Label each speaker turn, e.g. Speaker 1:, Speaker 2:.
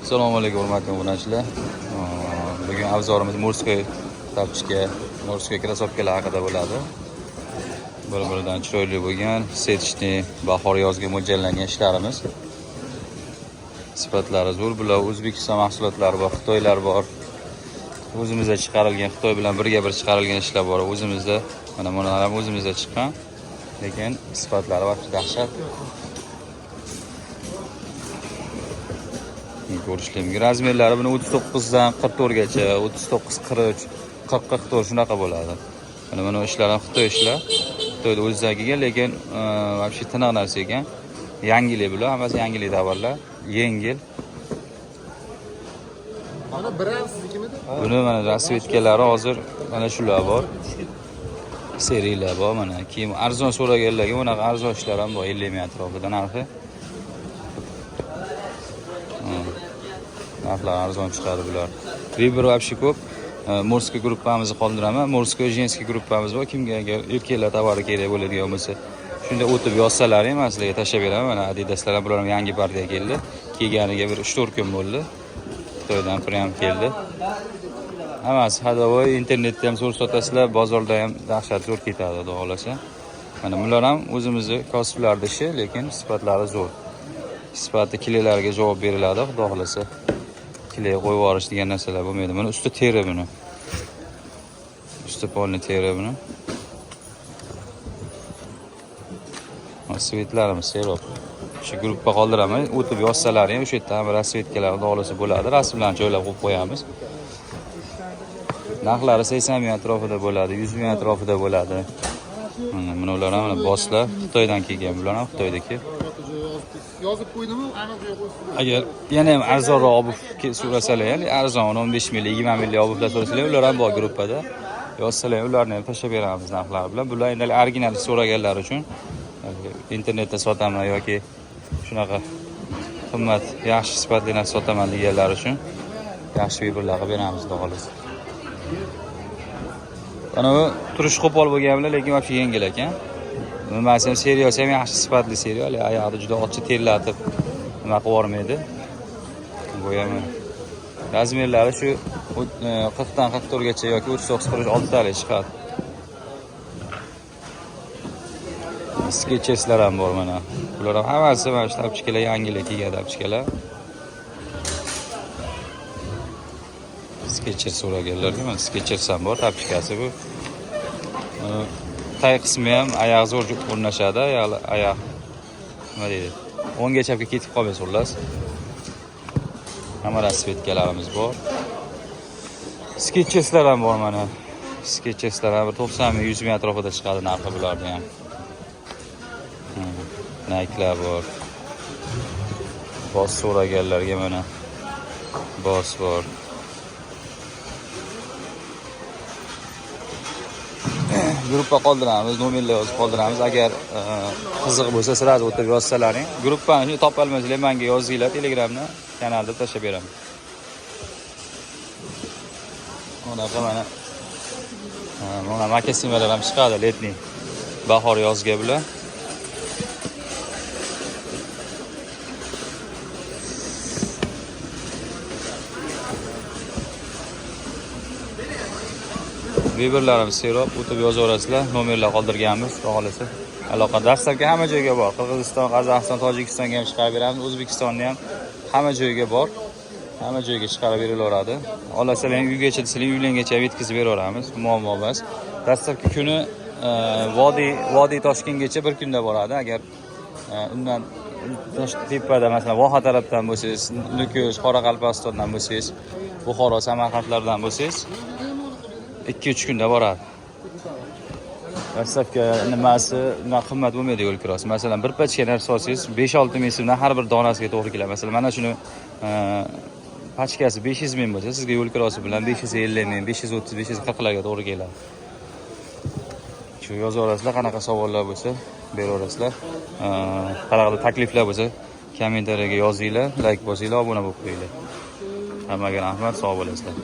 Speaker 1: Assalomu alaykum, hurmatli obunachilar. Bugun avzorimiz морской тапочка, морской krossovkalar haqida bo'ladi. Bir-biridan chiroyli bo'lgan, сеточный, bahor yozga mo'ljallangan ishlarimiz. Sifatlari zo'r. Bular O'zbekiston mahsulotlari bor, Xitoylar bor. O'zimizda chiqarilgan, Xitoy bilan birga bir chiqarilgan ishlar bor. O'zimizda, mana bular ham o'zimizda chiqqan. Lekin sifatlari вообще dahshat. Ko'rishlar mumkin. Razmerlari buni 39 dan 44 gacha, 39, 43, 40, 44 shunaqa bo'ladi. Mana ishlar ham Xitoy ishlar. Xitoyda o'zidan kelgan, lekin вообще tiniq narsa ekan. Yangilik bular, hammasi yangilik tovarlar, yengil.
Speaker 2: Mana brend siznikimidi?
Speaker 1: Buni mana rasvetkalari hozir mana shular bor. Seriyalar bor mana. Keyin arzon so'raganlarga bunaqa arzon ishlar ham bor, 50 ming atrofida narxi. Narxlar arzon chiqadi bular. Выбор вообще ko'p. Морской gruppamizni qoldiraman. Морской женский gruppamiz bor. Kimga agar erkaklar tovari kerak bo'ladigan bo'lsa, shunda o'tib yozsalaring, man sizlarga tashlab beraman. Mana Adidaslar ham, bular ham yangi partiya keldi. Kelganiga bir 3-4 kun bo'ldi. Xitoydan prям keldi. Hammasi ходовой, internetda ham zo'r sotasizlar, bozorda ham dahshat zo'r ketadi, xudo xohlasa. Mana bular ham o'zimizni kosiblarning ishi, lekin sifatlari zo'r. Sifati kilolarga javob beriladi, xudo xohlasa. Kilay qo'yib yuborish degan narsalar bo'lmaydi. Buni usti teri buni. Usti polni teri buni. Svetlarimiz serob. Shu gruppa qoldiraman. O'tib yozsalaring o'sha yerda ham rasvetkalar xudo xohlasa bo'ladi. Rasmlarni joylab qo'yib qo'yamiz. Narxlari 80 ming atrofida bo'ladi, 100 ming atrofida bo'ladi. Mana bular ham mana boslar Xitoydan kelgan, bular ham Xitoydagi.
Speaker 2: Yozib qo'ydimi? Aniq joyga qo'yib.
Speaker 1: Agar yana ham arzonroq обувь so'rasalar, ya'ni arzon 15 ming, 20 minglik обувь lar so'rasalar, ular ham bor gruppada. Yozsalar ularni ham tashlab beramiz narxlari bilan. Bular endi original so'raganlar uchun internetda sotaman yoki shunaqa qimmat, yaxshi sifatli narsa sotaman deganlar uchun yaxshi выбор lar qilib beramiz, xudo xohlasa. Mana bu turishi qo'pol bo'lgan bilan, lekin вообще yengil ekan. Nimasi ham, seriyasi ham yaxshi sifatli seriya, oyoqni juda ochiq terlatib nima qilib yubormaydi. Bu ham razmerlari shu 40 dan 44 gacha yoki 39 46 talik chiqadi. Sketcheslar ham bor mana. Bular ham hammasi mana shu тапочка lar yangilik kelgan тапочка lar. Skechers so'raganlarga mana Skechers ham bor, тапочка si bu. Tay qismi ham oyoq zo'r o'rnashadi, oyoq nima deydi? O'ngga chapga ketib qolmaysiz xullas. Hamma rasvetkalarimiz bor. Sketcheslar ham bor mana. Sketcheslar ham bir 90 ming, 100 ming atrofida chiqadi narxi bularni ham. Nike'lar bor. Bos so'raganlarga mana bos bor. Gruppa qoldiramiz, nomerlar yozib qoldiramiz. Agar qiziq bo'lsa, сразу o'tib yozsalaring. Gruppani topolmasanglar, menga yozinglar Telegramda, kanalda tashlab beraman. Bunaqa mana mana makasimalar ham chiqadi, letniy. Bahor yozga bular. Выбор larimiz serob, o'tib yozaverasizlar. Nomerlar qoldirganmiz, xudo xohlasa. Aloqa dastlabki hamma joyga bor. Qirg'iziston, Qozog'iston, Tojikistonga ham chiqarib beramiz, O'zbekistonni ham hamma joyga bor. Hamma joyga chiqarib berilaveradi. Olasalar ham uygacha desalar, uylargacha ham yetkazib beraveramiz. Muammo emas. Dastlabki kuni Vodiy Toshkentgacha bir kunda boradi. Agar undan tepada, masalan, Voha tarafdan bo'lsangiz, Nukus, Qoraqalpog'istondan bo'lsangiz, Buxoro, Samarqandlardan bo'lsangiz, 2-3 kunda boradi. Dastlabki nimasi unaqa qimmat bo'lmaydi yo'l kirosi. Masalan, bir pachka narsa olsangiz, 5-6 ming so'mdan har bir donasiga to'g'ri keladi. Masalan, mana shuni pachkasi 500 ming bo'lsa, sizga yo'l kirosi bilan 550 ming, 530, 540 larga to'g'ri keladi. Shu yozaverasizlar, qanaqa savollar bo'lsa beraverasizlar. Qanaqadir takliflar bo'lsa, kommentariyaga yozinglar, like bosinglar, obuna bo'lib qo'yinglar. Hammaga rahmat, sog' bo'lasizlar.